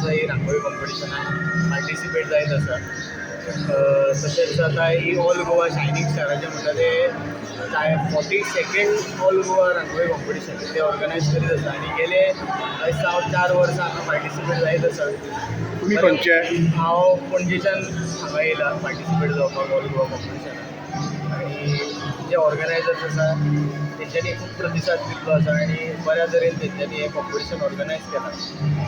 आसा ही रांगोळी कॉम्पिटिशनाक पार्टिसिपेट जायत आसा. तशेंच आतां ही ऑल गोवा शायनींग स्टाराचें म्हणटा ते 42nd all Goa rangoli competition ते ऑर्गनायज करीत आसा आनी गेले दिसता हांव 4 वर्सां हांगा पार्टिसिपेट जायत आसा. तुमी खंयचे? हांव पणजेच्यान हांगा येयला पार्टिसिपेट जावपाक ऑल गोवा कॉम्पिटिशनाक आनी जे ऑर्गनायजर्स आसा तेंच्यांनी खूब प्रतिसाद दिल्लो आसा आनी बऱ्या तरेन तेंच्यांनी हें कॉम्पिटिशन ऑर्गनायज केलां.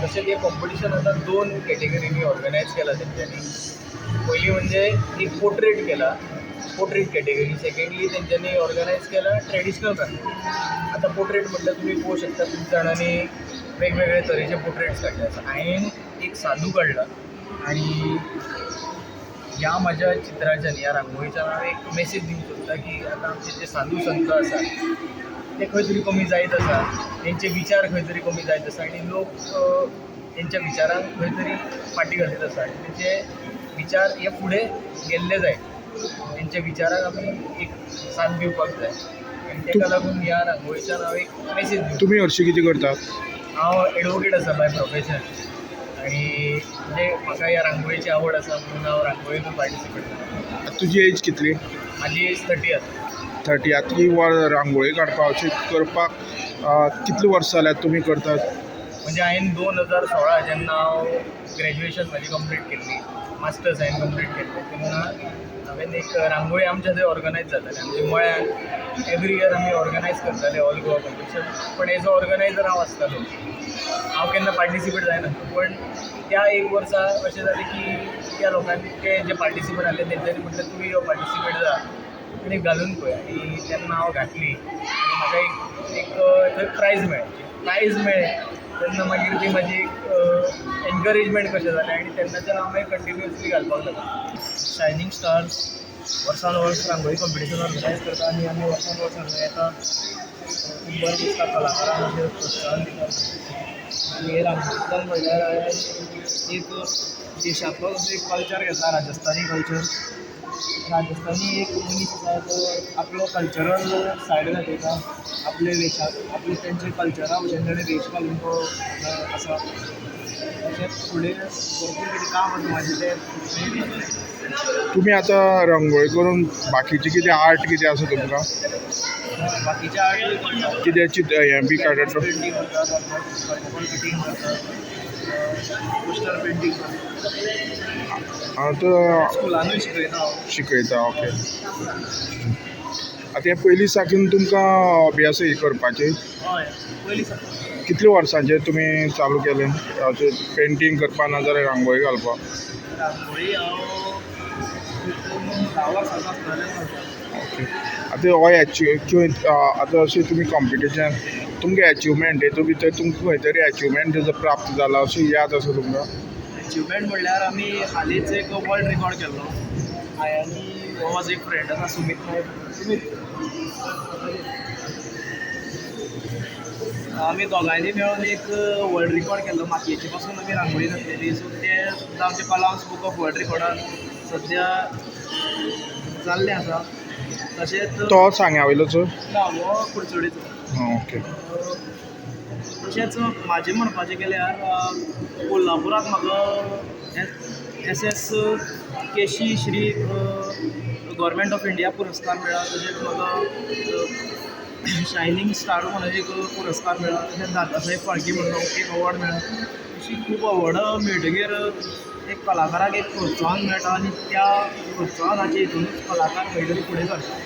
तशेंच हें कॉम्पिटिशन आतां दोन कॅटेगरीनी ऑर्गनायज केलां तेंच्यांनी. पयलीं म्हणजे एक पोर्ट्रेट केला, पोर्ट्रेट कॅटेगरी. सेकंडली, तेंच्यांनी ऑर्गनायज केला ट्रेडिशनल रांगोळी. आतां पोर्ट्रेट म्हटल्यार तुमी पळोवंक शकता, खूब जाणांनी वेगवेगळे तरेचे पोर्ट्रेट्स काडले आसा. हांवें एक साधू काडला आनी ह्या म्हाज्या चित्राच्यान, ह्या रांगोळीच्यान हांव एक मॅसेज दिवंक सोदता की आतां आमचे जे साधू संत आसा ते खंय तरी कमी जायत आसा, तेंचे विचार खंय तरी कमी जायत आसा आनी लोक तेंच्या विचारांक खंय तरी फाटीं घालीत आसा आनी तेंचे विचार हे फुडें गेल्ले जाय. तेंच्या विचाराक आमी एक साथ दिवपाक जाय आनी ताका लागून ह्या रांगोळीच्यान हांव एक मॅसेज दिवंक तुमी हरशीं कितें करतात? हांव एडवोकेट आसा बाय प्रोफेशन आनी म्हणजे म्हाका ह्या रांगोळीची आवड आसा म्हणून हांव रांगोळीतून पार्टिसिपेट जाता. तुजी एज कितली? म्हाजी एज 30 आसा. 30. आतां ही वर रांगोळी काडपाक अशें करपाक कितलीं वर्सां जाल्यात तुमी करतात? म्हणजे हांवें 2016 जेन्ना हांव ग्रॅज्युएशन म्हाजी कंप्लीट केल्ली, मास्टर्स हांवें कंप्लीट केल्लें, तेन्ना हांवें एक रांगोळी आमच्या थंय ऑर्गनायज जाताली. आमच्या मळ्यान एवरी इयर आमी ऑर्गनायज करताले ऑल गोवा कॉम्पिटिशन, पण एज अ ऑर्गनायजर हांव आसतालो. हांव केन्ना पार्टिसिपेट जायना, पण त्या एक वर्सा अशें जालें की त्या लोकांनी, ते जे पार्टिसिपंट आहले तेंच्यांनी म्हटलें, तुमी यो, पार्टिसिपेट जा आनी घालून पळय. आनी तेन्ना हांव घातली आनी म्हाका एक एक थंय प्रायज मेळ्ळें. प्रायज मेळ्ळें तेन्ना मागीर ती म्हाजी एक एनकरेजमेंट कशें जालें आनी तेन्नाच्यान हांव मागीर कंटिन्युअसली घालपाक लागलो. शायनींग स्टार्स वर्सान वर्स रांगोळी कॉम्पिटिशन ऑर्गनायज करता आनी आमी वर्सान वर्स हांगा येता. खूब बरें दिसता, कलाकारांक अशें प्रोत्साहन दिता. आनी हे रांगोळींतल्यान म्हणल्यार हांवें एक देशांतलो असो एक कल्चर घेतला, राजस्थानी कल्चर. राजस्थानी एक मनीस आसा, तो आपलो कल्चरल सायड दाखयता आपले वेशा, आपले तेंचे कल्चरा भशेन ताणें वेश घालून तो हांगा आसा. तशेंच फुडें भरपूर कितें काम आसा म्हाजें तें. तुमी आतां रांगोळी करून बाकीचे कितें आर्ट कितें आसा तुमकां? बाकीचे आर्ट करता. कितें चित्र हें बी काडटा? पेंटींग करता, थर्मोकोल पेंटींग करता, पोस्टर पेंटींग करता. आतां स्कुलानूय शिकयता हांव. शिकयता, ओके. आतां हें पयलीं साकून तुमकां अभ्यास हे करपाची? हय, पयलीं साकून. कितले वर्सांचेर तुमी चालू केलें अशें पेंटींग करपा नाजाल्यार रांगोळी घालपाक? रांगोळी हांव 10 वर्सांचो आसतना घालता. ओके, आतां हो एचिव आतां अशें तुमी कॉम्पिटिशन, तुमगे एचिवमेंट हेतू भितर तुमकां खंय तरी एचिवमेंट प्राप्त जाला अशी याद आसा तुमकां? एचिवमेंट म्हणल्यार आमी हालींच एक वर्ल्ड रिकॉर्ड केल्लो. हांवें आनी हो म्हाजो एक फ्रेंड आसा, सुमीत नायक. सुमीत, आमी दोगांयनी मेळून एक वर्ल्ड रिकॉर्ड केल्लो. मातयेचे पासून आमी रांगोळी घातलेली. सो ते सुद्दां आमचे कलाम्स बुक ऑफ वर्ल्ड रिकॉर्डान सद्या जाल्लें आसा. तशेंच तो सांग्या वयलोच? ना, हो कुडचडेचो. आं, ओके. तशेंच म्हाजें म्हणपाचें गेल्यार कोल्हापुराक म्हाका एस एस केशी श्री गव्हर्मेंट ऑफ इंडिया पुरस्कार मेळ्ळा. तशेंच म्हाका शायनींग स्टार म्हणून एक पुरस्कार मेळ्ळा. तशेंच दादासाहेब फाळके म्हणून एक अवॉर्ड मेळ्ळा. अशीं खूब अवॉर्डां मेळटगीर एक कलाकाराक एक प्रोत्साहन मेळटा आनी त्या प्रोत्साहनाच्या हितुनूच कलाकार खंय तरी फुडें सरता.